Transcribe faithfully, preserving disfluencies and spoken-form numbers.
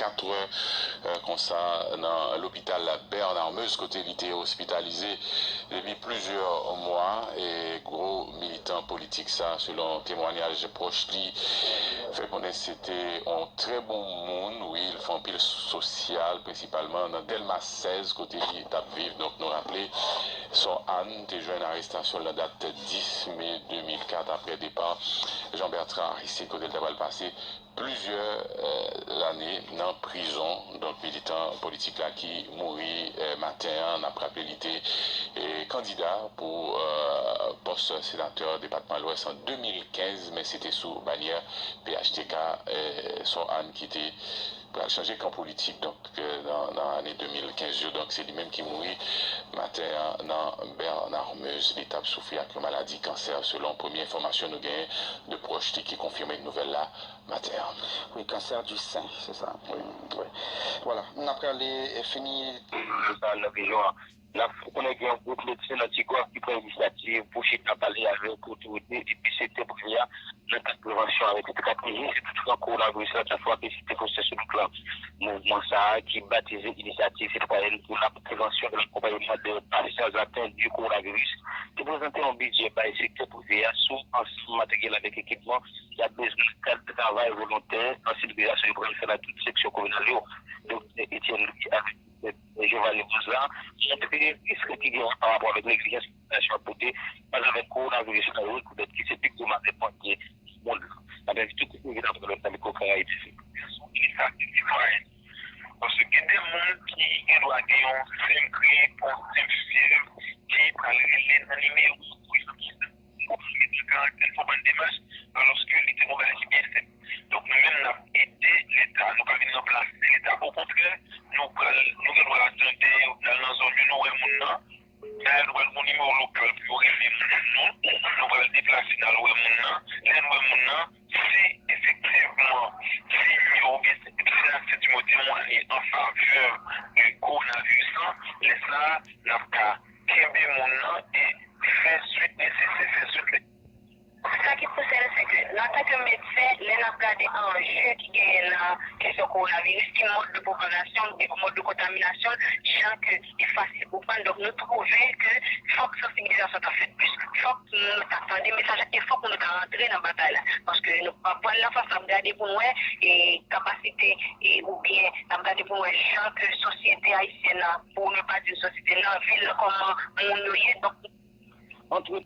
Katwè konsa nan lopital Bernard Meuze kote li te ospitalize depi plizyè mwa. E gwo militan politik sa, selon temwanyaj pwòch li, fè konnen se te yon trè bon moun. Wi, li fè anpil sosyal, prensipalman nan Dèlma sèz kote li t ap viv. Donk, nou raple, Sò Ann te jwenn arestasyon l nan dat dis me de mil kat, apre depa Jean Bertrand Aristide, kote l ta pral pase plizyè lane nan prizon. Donk, militan politik la ki mouri maten an, n ap raple li te kandida pou pòs senatè depatman Lwès an de mil kenz, men se te sou banyè P H T K, Sò Ann ki te pral chanje kan politik, donk, nan ane de mil kenz yo. Donk, se li menm ki mouri maten an nan Bernard Meuze. Li t ap soufri ak yon maladi kansè, selon premye enfòmasyon nou genyen de pwòch li ki konfime nouvèl la maten an. Wi, cancer du sein, se sa. Wi. Vwala, n ap prale fini. Sa nan rejyon an. N ap fè konnen gen yon gwoup medsen nan Ti Gòv ki pran inisyativ pou chita pale avèk otorite epi sektè prive a nan kad prevansyon avèk estratejisi kont kowonaviris la, chak fwa ke site pwosè sou wout lan. Mouvman sa a, ki batize Inisyativ Sitwayèn pou Laprevwansyon e Lakonpayman de Pasyan Aten di Kowonaviris, te prezante yon bidjè bay sektè prive a sou ansanm materyèl avèk ekipman y ap bezwen nan kad travay volontè sansibilizasyon yo pral fè nan tout seksyon kominal yo. Doktè Etienne Louis avèk Doktè Giovanni Rosa montre risk ki genyen pa rapò avèk neglijans popilasyon ap pote fas avèk kowonaviris la, yo rekonèt ki se pi gwo malè pandye nan mond lan. N ap envite tout moun ki t ap tande nan mikwo Karayib T V. Sou inisyativ sitwayèn. Paske gen de moun ki gen dwa gen yon senp grip, yon senp fyèv, ki pral rele nan nimewo pou yo ki pou mete an karantèn pou bann demach, alòske li te yon bagay ki byen senp. Donk, nou menm, n ap ede Leta, nou pa vin ranplase Leta. Okontrè, nou pral, nou gen dwa tande, nou al nan zòn yo, nou wè moun nan, dayè, nou pral gen yon nimewo lokal pou yo rele moun nan, nou pral deplase n al wè moun nan. Lè n wè moun nan, si efektivman siy yo oubyen si aksyon yo temwaye an favè de kowonaviris lan, lè sa a, n ap ka kenbe moun nan e fè swit nesesè, fè swit. Sa ki pouse n, se ke, antanke medsen, lè n ap gade anje ki genyen nan kesyon kowonaviris, ki mòd de pwopagasyon l oubyen mòd de kontaminasyon l, jan ke li fasil pou pran. Donk, nou twouve ke fòk sansibilizasyon ta fèt plis, fòk nou ta tande mesaj la e fòk nou ta rantre nan batay la. Paske nou pa pral nan fas n ap gade pou n wè e kapasite e oubyen n ap gade pou n wè jan ke sosyete ayisyèn nan, pou nou pa di sosyete nan vil kòman moun yo ye. Donk, antre